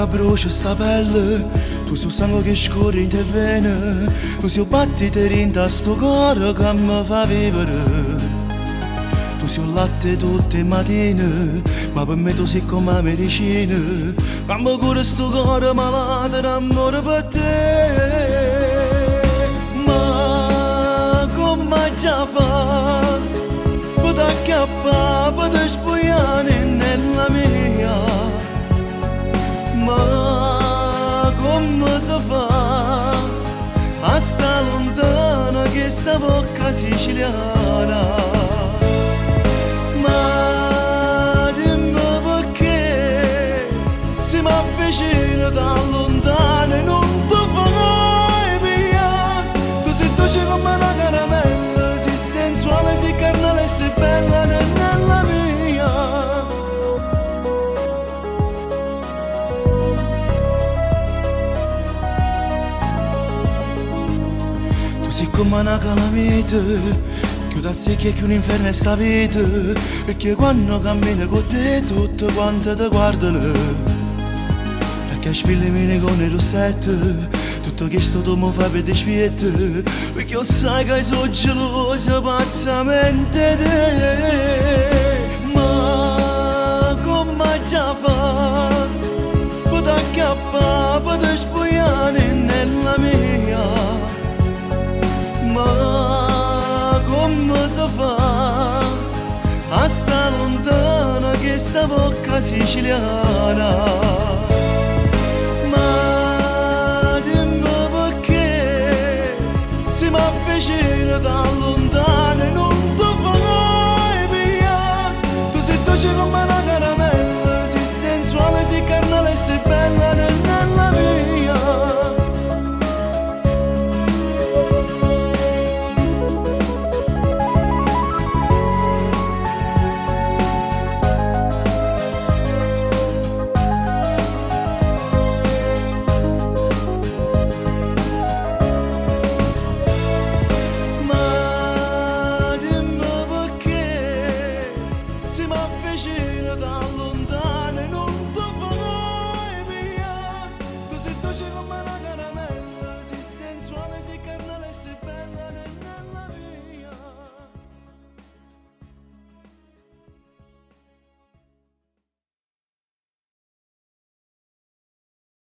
brucia sta pelle, tu sei 'o sangue che scorre in te vene, tu sei 'o battito dint' a sto core che mi fa vivere. Tu sei 'o latte tutte 'e matine, ma per me tu sei come 'a medicina, ca cura sto core malato d'amore per te. Ma come già fa? Pot acchiappà, pot spogliare nella mia. Ma come si fa a sta lontana che sta bocca siciliana? Ma dimmi perché si mi avvicina da lontano e non ti fai via. Tu sei dolce come una caramella, sei sensuale, sei carnale, sei bella nella mia. Tu sei come una calamita, che t'azzecchi che un inferno è sta vita, perché quando cammino con te tutte quante ti guardano. Perché spille mine con il rossetto, tutto questo tu mi fai per dispietto, perché io sai che sono geloso pazzamente te. Ma come già fa? Pot acchiappà, pot spogliare nella mia. Ma come si fa a sta lontana che sta bocca siciliana? Ma dimmi perché si mi avvicina da lontano e non